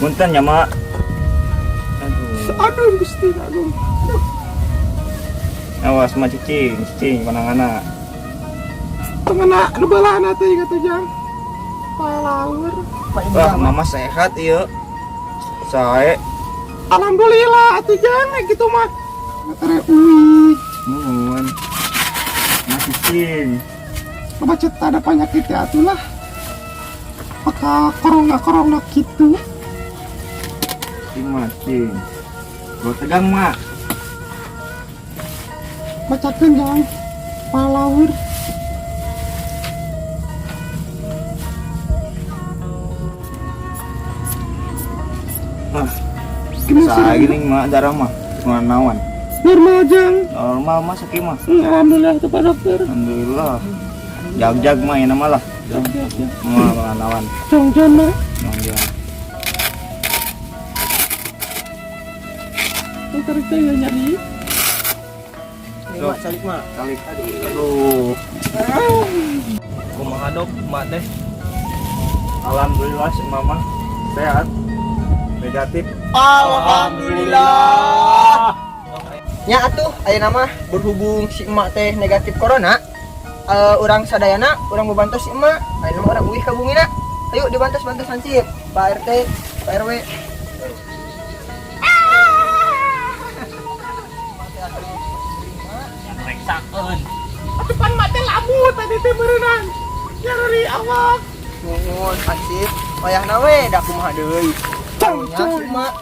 Punten ya, Mak. Aduh. Aduh, Gusti Agung. Awas mah cicing, cicing panangana. Tengena nu balana teh ingat tuh, Jang. Palawur. Wah, mama sehat ieu. Sae. Alhamdulillah atuh Jang, kayak gitu mah. Tere uih. Nuhun. Mah cicing. Loba ceta ada penyakit ya atuh lah. Maka corona-corona gitu. Cicing mah cicing. Gua tegang, Mak. Bacakeun Jang. Palawur. Ah, Gimana sae sih? gini mah darah mah. Cuma naon. Normal Jang. Normal mah sakit mah. Alhamdulillah tuh Pak Dokter. Alhamdulillah. Jag-jag mah ya nama lah. Mah pengalaman. Jong-jong mah. Jong-jong. Dokter teh ya nyari. Ini Mak, calik Mak. Kali. Aduh. Kumaha dok, mak teh? Alhamdulillah si mama sehat. Negatif. Alhamdulillah. Nya atuh ayeuna mah berhubung si emak teh negatif corona, urang sadayana urang membantu si emak. Ayeuna mah urang uih ka bumina. Ayo dibantos-bantos hansip. Pak RT, Pak RW. Reksakeun. Atuh pan mate lamu tadi teh berenang. Nyari awak. Nuhun hansip. Wayahna we da kumaha deui. Cang, Nya cang. si emak.